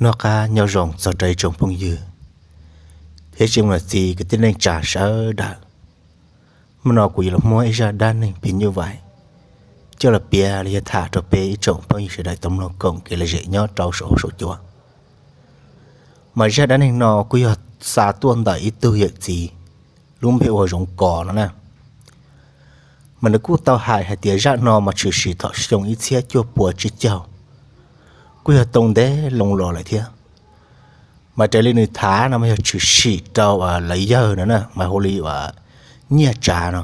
Noj qab nyob zoo txog rau ib tsoom phooj ywg thiab tsoom niam txiv kwv tij neej tsa sawv daws. Hnub no kuv yuav los muab ib zaj dab neeg phim nyuj vais coj los piav los yog tham rau peb ib tsoom phooj ywg sawv daws tau mloog koom kev lom zem nyob rau saum huab saum cua. Mas zaj dab neeg no kuj yog xa tuaj ntawm ib tug yawm txiv lub npe hu ua Zoov Kos no na. Mas nws kuj tau hais hais tias zaj no mas tshwm sim thaum xyoo ib txhiab cuaj puas tsib caug, kuj yog tau ntev loo los lawm thiab. Mas raws li nws tham no mas yog tshwm sim rau lawv yawg no na mas hu li Nyiaj Tsav no.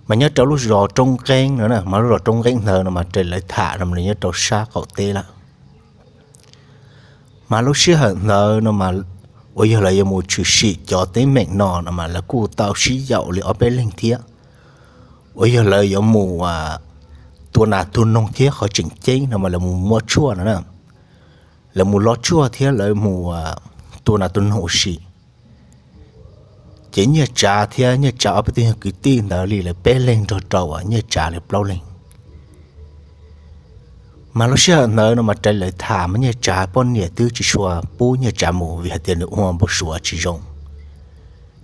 Mas nyob rau lub zos Roob Nqeeb no na, mas lub zos Roob Nqeeb ntawd no mas raws li lawv tham no mas nws nyob rau sab qaum teb lawm. Mas lub sij hawm ntawd no mas uas yog lawv yuav mus tshwm sim cov teeb meem no no mas lawv kuj tau sib yaum li ob peb leeg thiab. Uas yog lawv yuav mus tua nas tua noog thiab qhov tseem ceeb no mas lawv mus muab tshuaj no na. Lawv mus lov tshuaj thiab lawv mus tua nas tua noog ua si. Ces Nyiaj Tsav thiab Nyiaj Tsav ob peb tug yog kwv tij ntawd li lawv peb leeg nrog rau Nyiaj Tsav lawv plaub leeg. Mas lub sij hawm ntawd no mas raws li lawv tham mas Nyiaj Tsav poj niam twb tsis tshua pub Nyiaj Tsav mus vim hais tias nws ua npau suav tsis zoo.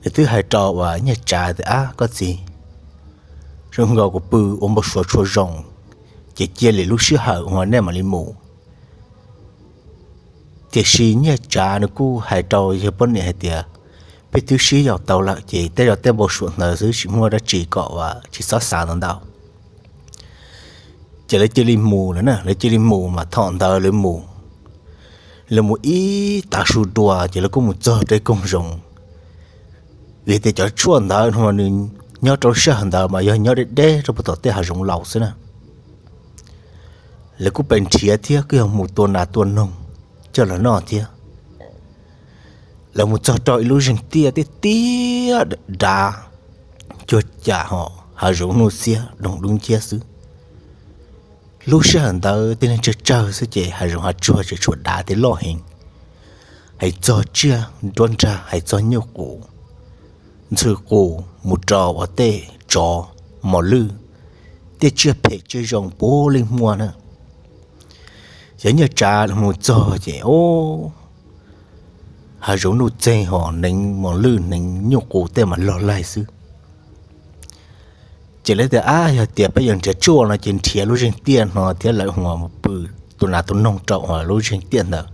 Nws twb hais rau Nyiaj Tsav tias, Ab koj txiv, zoo nkaus kuv pw ua npau suav tsis tshua zoo, ces cia li lub sij hawm uas nej mam li mus. Tiam sis Nyiaj Tsav nws kuj hais rau yawg poj niam hais tias, Peb twb sib yaum tau lawm ces tej zaum tej npau suav ntawd xwb, tsis muaj dab tsi kom uas tsis txhob xav ntau ntau. Ces lawv cia li mus lawm na, lawv cia li mus mas thaum ntawd lawv mus, lawv mus ib tav su dua ces lawv kuj mus txog rau ib koog zoov. Vim tias cov tshuaj ntawd no nws nyob rau lub sij hawm ntawd mas yog nyob deb deb rau puag tom tej hav zoov laus xwb na. Lawv kuj pes nrhiav thiab kuj yog mus tua nas tua noog coj los noj thiab. Lawv mus txog rau ib lub zeeg tiaj tiaj tiaj dav, cuag cas ho hav zoov nuj xiab doog dub nciab xwb. Lub sij hawm ntawd tib neeg tsawg tsawg xwb ces hav zoov hav tsuag tseem tshuav dav thiab loj heev. Hais txog tsiaj nruab nrag, hais txog nyuj qus, ntxhw qus, mus rau ua tej tsov, mos lwj, tej tsiaj phem tsiaj zoo puav leej muaj na. Yog Nyiaj Tsav mus txog ces o, hav zoov nuj txeeg ho hneev mos lwj hneev nyuj qus tej mas loj laig xwb. Ces lawv tias, Ab, yog tias peb yuav nrhiav tshuaj no ces nrhiav lub zeeg tiaj no thiab lawv mus pw tua nas tua noog rau lub zeeg tiaj ntawd.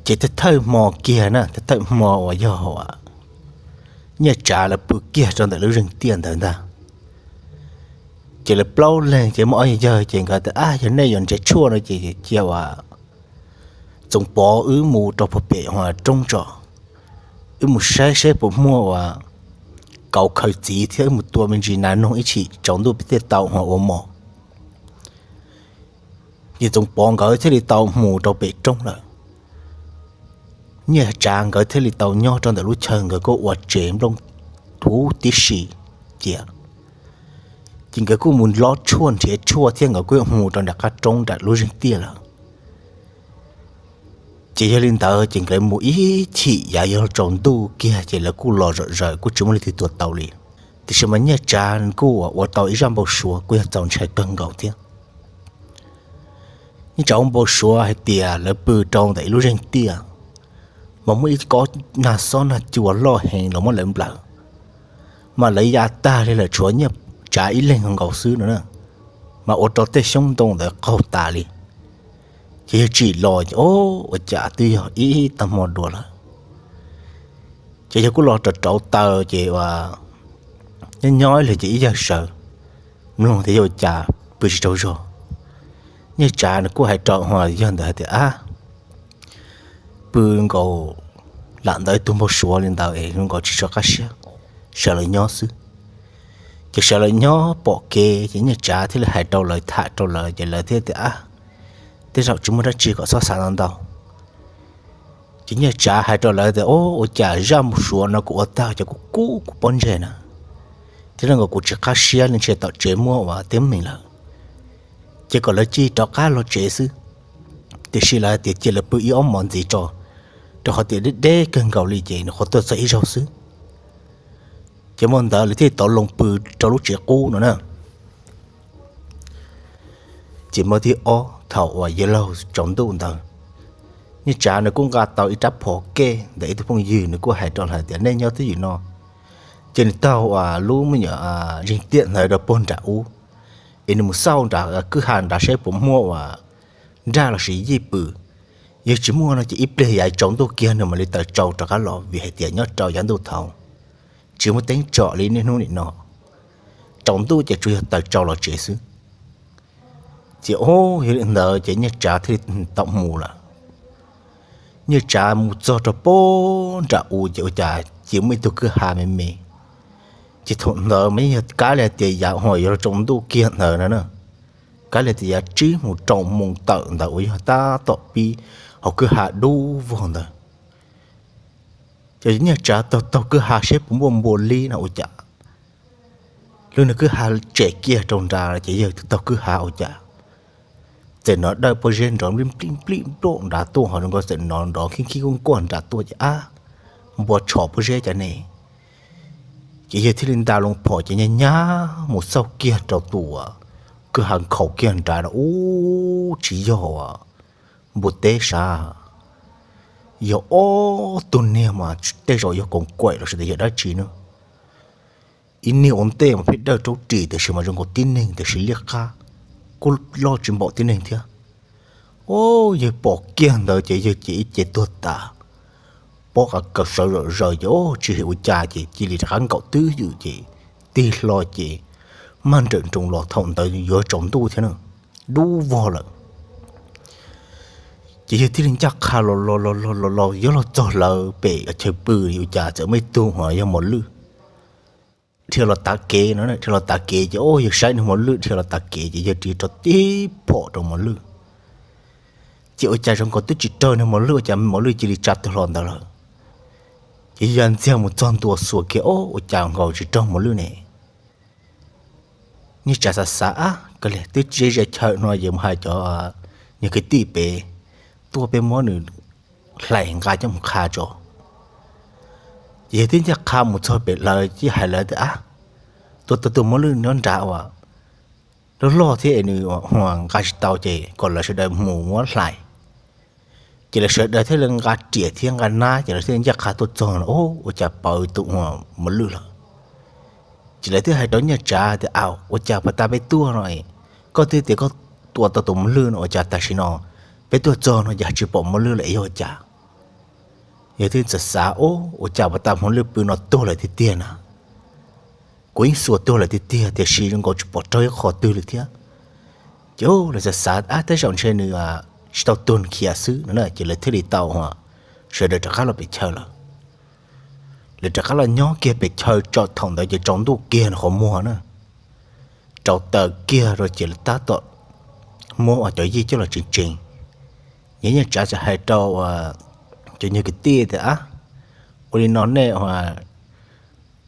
Ces thawj thawj hmo kiag na, thawj thawj hmo uas yog Nyiaj Tsav lawv pw kiag rau ntawm lub zeeg tiaj ntawd ntag, ces lawv plaub leeg ces muaj ob yawg ces nkawd tias, Ab, yog nej yuav nrhiav tshuaj no ces cia uas Txoov Pov wb mus rau puag pem roob tso, wb mus saib seb puas muaj uas kauv khaws txiv thiab wb mus tua me ntsis nas noog ib chim tsaus ntuj peb thiaj tau ua mov. Ces Txoov Pov nkawd thiaj li tau mus rau pem roob lawm. Nyiaj Tsav nkawd thiaj li tau nyob rau ntawm lub chaw, nkawd kuj ua tsev nplooj huv tib si cia. Ces nkawd kuj mus lob tshuaj nrhiav tshuaj thiab nkawd kuj mus rau nram qab roob nram lub zeeg tiaj lawm. Ces yog li ntawd ces nkawd mus ib chim yav yuav tsaus ntuj kiag ces lawv kuj los zom zaws kuj tsis muaj leej twg tua tau li. Tiam sis mas Nyiaj Tsav kuj ua tau ib zaj npau suav kuj yog txaus ntshai kawg nkaus thiab. Nyiaj Tsav ua npau suav hais tias lawv pw rau ntawm ib lub zeeg tiaj, mas muaj ib kob nag xob nag cua loj heev los muab lawv nplawm, mas lawv ya tag li lawm tshuav Nyiaj Tsav ib leeg nkaus xwb no na, mas ua rau tej xyoob ntoo ntawd qaug tas li. Ces yawg tsim los ces o, ua cas twb yog ib tag hmo dua lawm. Ces yawg kuj los rauv rauv taws ces ua nyob nyob ib lig ces ib yawg sawv mloog tias yog ua cas pw tsis tsaug zog. Nyiaj Tsav nws kuj hais rau yawg ntawd hais tias, Ab, pw nkaus lam ntawd ib tug npau suav li ntawd es zoo nkaus tsis tshua qab siab, sawv los nyob xwb. Ces sawv los nyob pom kev ces Nyiaj Tsav thiaj li hais rau lawv tham rau lawv ces lawv thiaj tias, Ab, tej zaum tsis muaj dab tsi kom txhob xav ntau ntau. Ces Nyiaj Tsav hais rau lawv tias, O, ua cas zaj npau suav no kuv ua tag ces kuv kub kuv pob ntseg na, thiab zoo nkaus kuv tsis qab siab li, ntshe tom tsev muaj ua teeb meem lawm. Ces kom lawv cia li rov qab los tsev xwb. Tiam sis lawv hais tias cia lawv pw ib ob hmos ntxiv tso, rau qhov tias deb deb kawg nkaus li ces nws qhuav tuaj txog ib zaug xwb. Ces hmo ntawd lawv thiaj li tau loo pw rau lub tsev qub no na. Ces hmo thib ob Thaum uas yawg laug tsaus ntuj ntawd, Nyiaj Tsav nws kuj nqa tau ib rab phom kej ntawm ib tug phooj ywg, nws kuj hais rau lawv tias nej nyob twj ywm no, ces nws taug uas lub me nyuam zeeg tiaj ntawd rau puag nram ub, es nws mus xauj nram kwj ha nrad saib puas muaj uas nraj los sis yij pw. Yog tsis muaj no ces ib pliag yav tsaus ntuj kiag nws mam li tawm tsau rov qab los, vim hais tias nyob rau yav ntuj thaud tsis muaj teeb tsom li niaj hnub nim no, tsaus ntuj ces tsuas yog tawm tsau los tsev xwb. Ces yog li ntawd ces Nyiaj Tsav thiaj li tau mus lawm. Nyiaj Tsav mus txog rau puag nram ub ces ua cas cia muaj ib tug kwj ha me me. Ces thaum ntawd mas yeej yog kab li tias yav uas yuav los tsaus ntuj kiag ntawd na, kab li tias yav tsib mus rau moos tawm ntawd uas yog tab tom pib hauv kwj ha dub vog ntawd. Ces Nyiaj Tsav taug taug kwj ha saib puas muaj npua li no ua cas, lub nws kwj ha tsem kiag rau nrad ces yog taug kwj ha ua cas txawm hnov dawj pob zeb nrov nplij nplij nplij nploj nrad tuaj, ho zoo nkaus txawm hnov nrov khib khib kuj nkuaj nrad tuaj ces ab, npua tshov pob zeb cas ne. Ces yog thiaj li nta loo phom ces nyag nyag mus xauj kiag rau tus kwj ha nkhaus kiag nrad no ub tsis yog npua teb sav, yog ob tug niag mas tej zaum yog koos kaim los sis yog dab tsi no. Ib niag ua ntej mas pheej dawj raub ris tiam sis mas zoo nkaus tib neeg tiam sis liab qab, kuj loj tsis npaum tib neeg thiab. Ub, yawg pom kiag ntawd ces yawg ces ib ce tuag tas, pob qa kaws sawv zom zaws ces ub tsis hais ua cas ces cia li rov qab nkaum twj ywm ces tig hlo ces mag nrawm nroos los thaum ntawd yuav tsaus ntuj thiab na, dub vog lawm. Ces yawg thiaj li ncaj qha los los los los los yuav los txog lawv pem chaw pw ua cas txawm muaj ib tug uas yog mos lwj dhia los tav kev no, dhia los tav kev ces ub yawg saib niag mos lwj dhia los tav kev ces yawg ris rau tib phom rau mos lwj. Ces ua cas zoo nkaus twb tsis raug niag mos lwj ua cas mos lwj cia li tsa tuag hlo ntawd lawm. Ces yawg ntxiag mus txog ntua xuas kiag ub ua cas nkaus tsis raug mos lwj ne. Nyiaj Tsav xav xav ab, kawg li twb ze ze chaw no yawg mus hais cov niag kwv tij pem tuaj peb muab nws hlais nqa coj mus qha tso. Ces yawg twb ncaj qha mus txog pem lawv ces hais lawv tias ab, tua tau tus mos lwj nyob nrad uas loj loj thiab es nws nqa tsis tau ces kom lawv sawv daws mus muab hlais. Ces lawv sawv daws thiaj li nqa riam thiab nqa nab ces lawv thiaj li ncaj qha tuaj txog no ub ua cas pawv tus uas mos lwj lawm. Ces lawv thiaj hais rau Nyiaj Tsav tias a, ua cas puag ta peb tuaj no koj twb tias koj tua tau tus mos lwj no ua cas tam sim no peb tuaj txog no cas tsis pom mos lwj lawm es yog ua cas? Yawg thiaj xav xav ub ua cas puag ta mos lwj pw no tuag lawm tiag tiag na. Kuv yeej xuas tuag lawm tiag tiag tiam sis zoo nkaus tsis pom raug ib qho twg li thiab. Ces lawv xav xav ab tej zaum ntshe nws tsis tau tuag nws khiav xwb no na ces lawv thiaj li tau sawv daws rov qab los pem chaw lawm. Lawv rov qab los nyob kiag pem chaw tso thaum ntawd ces tsaus ntuj kiag no qhov muag na, rau taws kiag rau ces lawv tab tom muab cov yij coj los tsees tsees. Ces Nyiaj Tsav txawm hais rau cov nyuag kwv tij tias ab, ua li no nej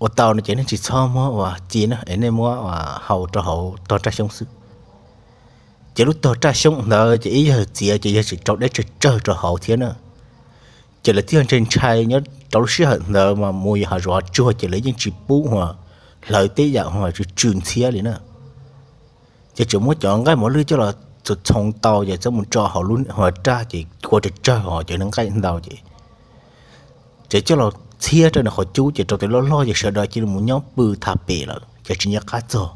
ua tau no ces nej tsis txhob muab ua ci na es nej muab hau rau hauv tog raj xyoob xwb. Ces lub tog raj xyoob ntawd ces ib yawg txiav ces yawg tseem rau deb tsawg tsawg rau hauv thiab na. Ces lawv thiaj ntshai ntshai nyob rau lub sij hawm ntawd mas mus yos hav zoov hav tsuag ces lawv yeej tsis pub ua hlawv tej yam ua tsw tsw ntxhiab li na. Ces tseem muab cov nqaij mos lwj coj los txhoov tau ces txawm mus tso hauv lub hav raj ces kua tsawg tsawg ho cov nqaij ntau ces ces coj los txhiab rau nws qhov cub ces rau tias loj loj ces sawv daws cia li mus nyob pw tham pem lawm ces tsis nco qab txog.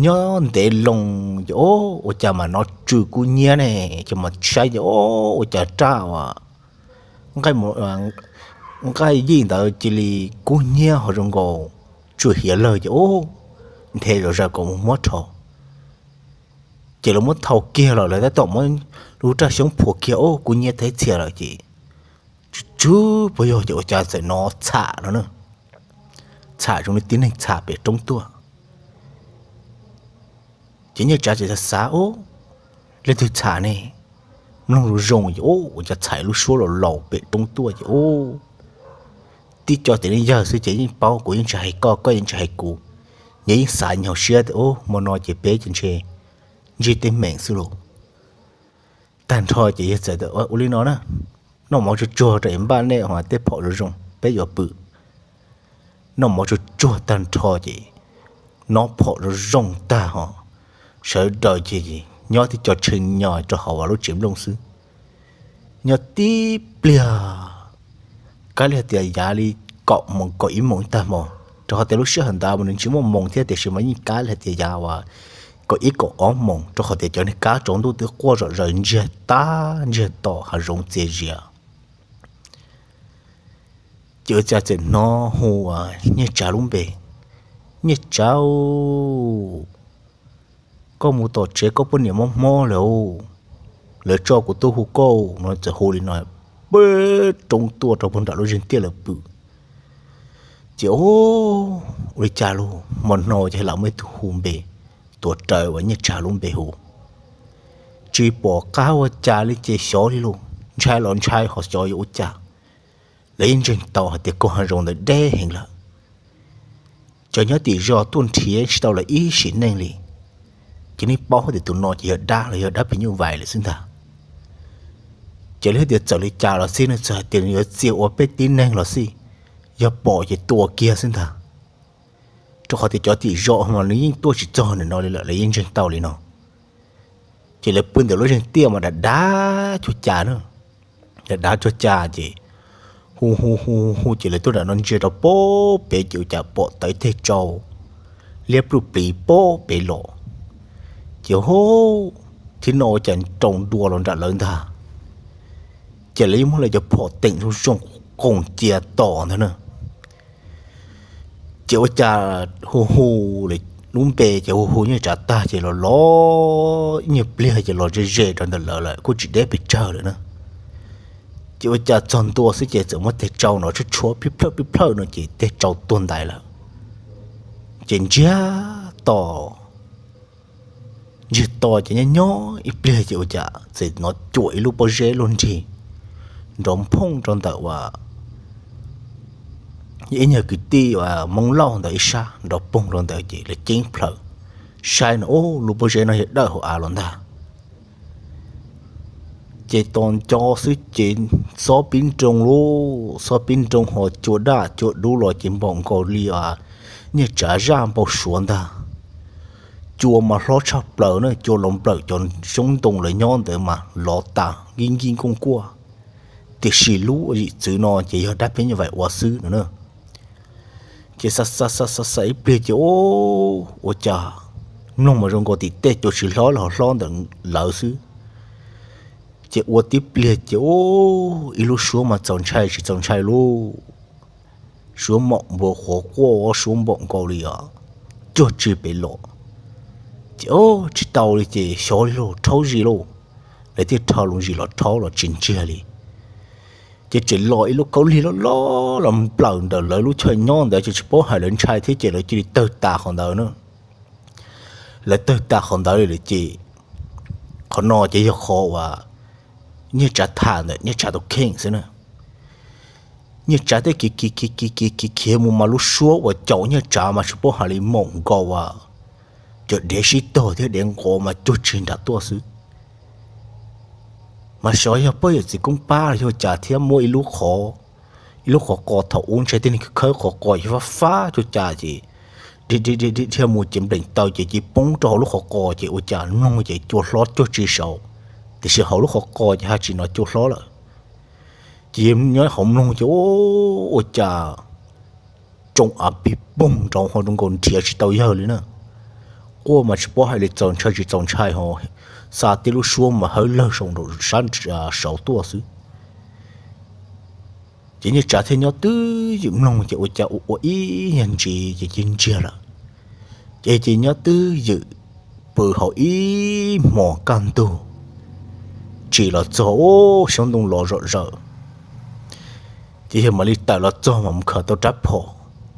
Nyob ntev loo ces ub ua cas mas hnov tsw kub hnyiab ne, ces mas saib ces ub ua cas raj uas nqaij yij ntawd cia li kub hnyiab ho zoo nkaus tsw hiav lawg ces ub nthe zom zaws kom mus muab rho. Ces lawv muab thau kiag los lawv tab tom muab lub raj xyoob phua kiag ub kub hnyiab teb txhia lawm ces tsw tsw puas yog ces ua cas txawm hnov txham no na, txham zoo li tib neeg txham pem roob tuaj. Ces Nyiaj Tsav txawm xav xav ub, leej twg txham ne, mloog zoo zoo ces ub ua cas txham lub suab laus laus pem roob tuaj ces ub, tib co txiv neej yawg xwb ces yeej paub, kuv yeej tsis hais koj, koj yeej tsis hais kuv. Yog yeej xav nyuag siab tias ub hmo no ces peb ces ntshe ntsib teeb meem xwb lauj. Tag nrho ces yawg txawm tias ua li no na, noj mov tsuag tsuag rau es npaj nej ho tej phom zoo zoo peb yuav pw. Noj mov tsuag tsuag tag nrho ces noj phom zoo zoo tag ho sawv daws ces nyob tib co tshee nyo rau hauv lub tsev nplooj xwb. Nyob tib pliag, kab li hais tias yav li kaum moos kaum ib moos ib tag hmo, rau qhov tias lub sij hawm ntawd mas nws tsis muaj moos thiab, tiam sis mas yeej kab li hais tias yav uas kaum ib kaum ob moos, rau qhov tias cov niag kab tsaus ntuj twb quaj zom zaws ntsiag tag ntsiag to hav zoov txias zias. Ces ua cas txawm hnov hu Nyiaj Tsav lub npe: Nyiaj Tsav, koj mus tom tsev koj poj niam mob mob lawm, lawv tso kuv tuaj hu koj no. Txawm hu li no, peb roob tuaj rau puag nram lub zeeg tiaj lawm pw. Ces ua li cas los hmo no ces lam muaj ib tug hu npe, tuav rawv uas Nyiaj Tsav lub npe hu. Tsis pom qab ua cas li ces xyov li los ntshai los ntshai ho xyov yuav ua cas. Lawv yeej ntseeg tau hais tias koog hav zoov ntawd deb heev lawm, cov nyob tim zos tuaj nrhiav tsis tau lawv ib sim neej li. Ces nej paub hais tias tus no ces yog dab los yog dab phim nyuj vais lawm xwb ntag. Ces lawv tias txawm li cas los xij, nej txawm hais tias nws yuav txia ua peb tib neeg los xij, yog pom ces tua kiag xwb ntag. Rau qhov tias cov tim zos mas nws yeej tuaj tsis txog ntawm no li lawm, lawv yeej ntseeg tau li no. Ces lawv pw ntawm lub zeeg tiaj mas dav dav cuag cas na, dav dav cuag cas ces hu hu hu hu ces lawv tuaj nram no ntsia rau pem ces ua cas pom tawv teg tsau liab pluj pliv pem los. Ces hu, thiab no ua cas rau ntua los nram lawv ntag. Ces lawv yeej muab lawv cov phom teem zoo zoo qoos cia tos ntag na. Ces ua cas hu hu lub npe ces hu hu Nyiaj Tsav tag ces los los ib nyuag pliag ces los ze ze rau ntawm lawv lawm, kuj tsis deb pes tsawg lawm na. Ces ua cas txog ntua xwb ces txawm muab teg tsau no tshuab tshuab plij plhawj plij plhawj no ces teg tsau tuag ntais lawm. Ces ntsiag to, ntsiag to ces nyob nyob ib pliag ces ua cas txawm hnov cuam ib lub pob zeb luaj nrig nrov nphooj rau ntawm uas ib nyuag kwv tij uas Hmoob Lauj ntawd ib sab nrov poog rau ntawd ces lawv ceeb plhaws saib no, ub, lub pob zeb no yog dawm hauv av los ntag. Ces tos nco xwb ces xob pib nroo lauj, xob pib nroo ho cua daj cua dub los ces npaum nkaus li Nyiaj Tsav zaj npau suav ntag. Cua mas hlob tshaj plaws na, cua los nplawm cov xyoob ntoo lawv nyob ntawd mas lov tas nkij nkij nkuaj nkuaj, tiam sis lub yim txwv no ces yog dab phim nyuj vais ua xwb no na. Ces xa xa xa xa xa ib pliag ces ub, ua cas mloog mas zoo nkaus tim tej cua tsis hlob los hlob ntawm lawv xwb. Ces ua tib pliag ces ub, ib lub suab mas txaus ntshai tsis txaus ntshai lauj, suab mom npua qhuav quaj, suab npaum nkaus li os cuag tsi pem los. Ces ub, tsis tau li ces xyov li lauj, rhaub zis lauj. Lawv thiaj rho loo zis los rhaub los tsis ntsiag li. Ces tseem los ib lub kaub lig loj loj los nplawm ntawm lawv lub chaw nyob ntawd ces tsis paub hais lawv ntshai thiab ces lawv cia li tawg tas qhov ntawd na. Lawv tawg tas qhov ntawd li lawm ces qhov no ces yog qhov uas Nyiaj Tsav tham ntawm Nyiaj Tsav tus kheej xwb na. Nyiaj Tsav thiaj khiav khiav khiav khiav khiav khiav mus mas lub suab uas caum Nyiaj Tsav mas tsis paub hais li moom nkaus as, cov dev sib tog thiab dev nqos mas cuag tsi nram tuaj xwb. Mas xyov yog poj yawm txiv koob pab los yog cas thiab muab ib lub qhov, ib lub qhov qos thaum ub ntshai tej neeg khawb qhov qos ces fab fab cuag cas ces dhia dhia dhia mus ces npleem taw ces cia poob rau hauv lub qhov qos ces ua cas mloog ces cua hlob cuag tsi saud, tiam sis hauv lub qhov qos ces haj tsis hnov cua hlob lawm. Ces nyob hauv mloog ces ua cas tsoo av pig poog nrov ho zoo nkaus nrhiav tsis tau yawg li na. Quaj mas tsis paub hais li txaus ntshai tsis txaus ntshai ho xa tib lub suab mas hawb lawg saum nraum sab saud tuaj xwb. Ces Nyiaj Tsav thiaj nyob twj ywm mloog ces ua cas ua ua ib nyuag ntsis ces cia ntsiag lawm. Ces ces nyob twj ywm pw hauv ib hmos kaj ntug, tsim los txog ub xyoob ntoo los zom zaws. Ces yawg mam li tawm los txog mas mus khaws tau rab phom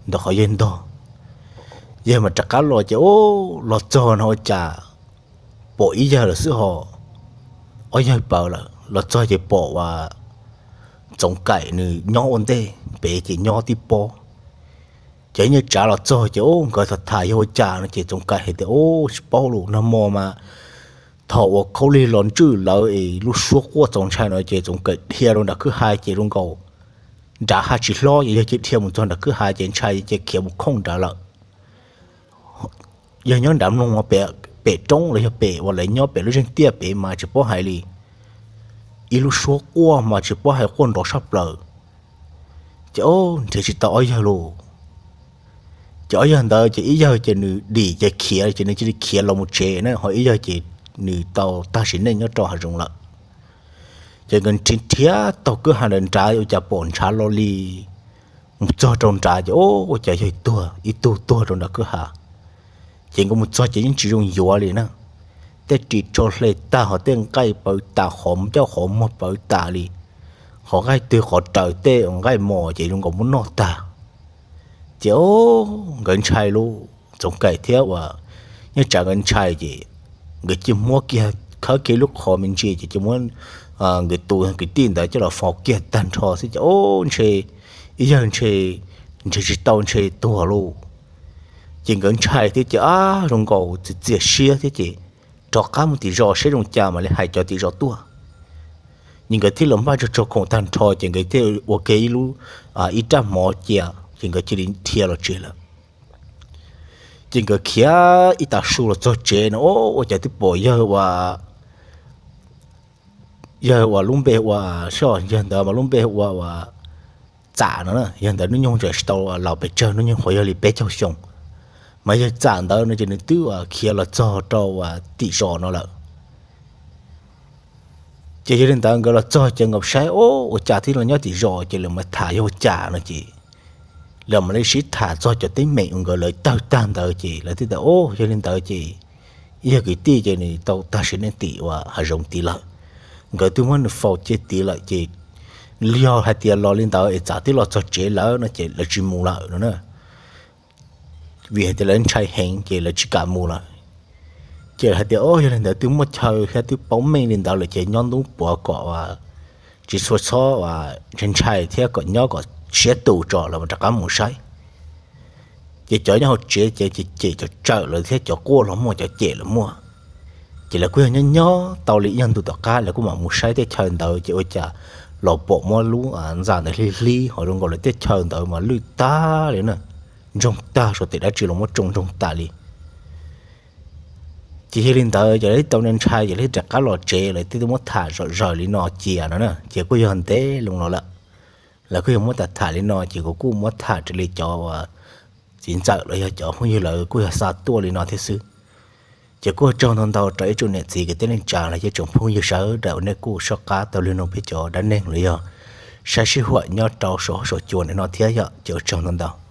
ntawm qhov yawg ntog. Yawg mam rov qab los ces ub los txog no ua cas pom ib yawg lawm xwb ho, ob yawg paws lawm. Los txog ces pom uas Txoov Kaim nws nyob ua ntej pem ces nyob tib pob. Ces Nyiaj Tsav los txog ces ub nkawd tham tham yog ua cas no ces Txoov Kaim hais tias ub tsis paub los nag hmo mas thaum uas khaub lig los ntswj lawv es lub suab quaj txaus ntshai no ces Txoov Kaim dhia rau nram kwj ha ces zoo nkaus nrad haj tsis hlob ces yawg cia dhia mus txog nram kwj ha ces ntshai ces khiav mus khooj nrad lawm. Yawg nyob nrad mloog pem pem roob los yog pem uas lawv nyob pem lub zeeg tiaj pem mas tsis paub hais li. Ib lub suab quaj mas tsis paub hais quaj nrov sab plaws. Ces o, nrhiav tsis tau ob yawg lauj. Ces ob yawg ntawd ces ib yawg ces nws dim ces khiav ces nws cia li khiav los mus tsev na, ho ib yawg ces nws tau tag sim neej nyob rau hav zoov lawm. Ces nkawd nrhiav nrhiav taug kwj ha nrad nrad ua cas pom ntshav lo li. Mus txog rau nrad ces o, ua cas yog ib tug tuag rau nram kwj ha. Ces nkawd mus txog ces yeej tsis zoo yuav li na. Tej ris tsho hle tag, ho tej nqaij pawv tas, qhov ncauj qhov muag pawv tas li. Qhov nqaij twg qhov raws tej nqaij mos ces zoo nkaus muab noj tag. Ces o, nkawd ntshai lauj, Txoov Kaim thiab uas Nyiaj Tsam nkawd ntshai ces nkawd cia muab kiag, khawb kiag lub qhov me ntsis ces cia muab nkawd tus kwv tij ntawd coj los faus kiag tag nrho xwb ces o, ntshe ib yawg ntshe nrhiav tsis tau ntshe tuag lauj. Ces nkawd ntshai thiab ces ab zoo nkaus txias txias siab thiab ces rov qab mus tim zos saib zoo cas mam li hais cov tim zos tuaj. Ces nkawd thiaj los npaj tso tso khoom tag nrho ces nkawd thiaj ua kiag ib lub, ib rab hmov cia ces nkawd cia li dhia los tsev lawm. Ces nkawd khiav ib tag su los txog tsev no o, ua cas twb pom yawg ua yawg uas lub npe ua, yawg ntawd mas lub npe ua ua Txam no, yawg ntawd hnub nyoog tseem tsis tau laus pes tsawg, hnub nyoog qhuav yog li peb caug xyoo. Mas yawg Txam ntawd no ces nws twb khiav los txog rau tim zos no lawm. Ces yog li ntawd nkawd los txog ces nkawd saib o, ua cas twb los nyob tim zos ces lawv mam tham yog ua cas no ces lawv mam li sib tham txog cov teeb meem uas nkawd lawv tawg tag ntawd ces lawv thiaj tias o, yog li ntawd ces ib yawg kwv tij ces nws tau tag sim neej tim uas hav zoov tid lawm. Nkawd twb muab nws faus cia tid lawm ces yog hais tias los li ntawd es Txam twb los txog tsev lawm no ces lawv tsis mus lawm no na. Vim hais tias lawv ntshai heev ces lawv tsis kam mus lawm. Ces hais tias o, yog li ntawd twb muaj chaw thiab twb paub meej li ntawd lawm ces nyob ntub puav kom tsis txhua txhob ntshai thiab kom nyob kom siab tus tso lawv mam rov qab mus saib. Ces cov nyob hauv tsev ces cem cov tsawm lawm thiab cov quaj los muaj, cov cem los muaj. Ces lawv kuj yog nyob nyob tau li ib nyuag ntu tom qab lawv kuj mam mus saib teb chaws ntawd ces ua cas los pom muab lub ntxa ntawd hlib hlib ho zoo nkaus lawv teb chaws ntawd mas lwj tag li na, ntsoog tag, suav tes dab tsi los muab tsoo ntsoog tas li. Ces yog li ntawd ces lawv tau ntshai ces lawv rov qab los tsev, lawv thiaj muab tham zom zaws li no cia no na, ces kuj yog ntev loo los lawm. Lawv kuj yog muab tham tham li no ces kuv kuj muab tham raws li cov uas txiv ntxawm los yog cov phooj ywg lawv kuj yog xa tuaj li no thiab xwb. Ces kuj tsaug ntau ntau rau ib tsoom niam txiv kwv tij neej tsa los yog tsoom phooj ywg sawv daws uas nej kuj soj qab tau los mloog peb cov dab neeg los yog saib sij huam nyob rau saum huab saum cua no thiab yom, ces ua tsaug ntau ntau.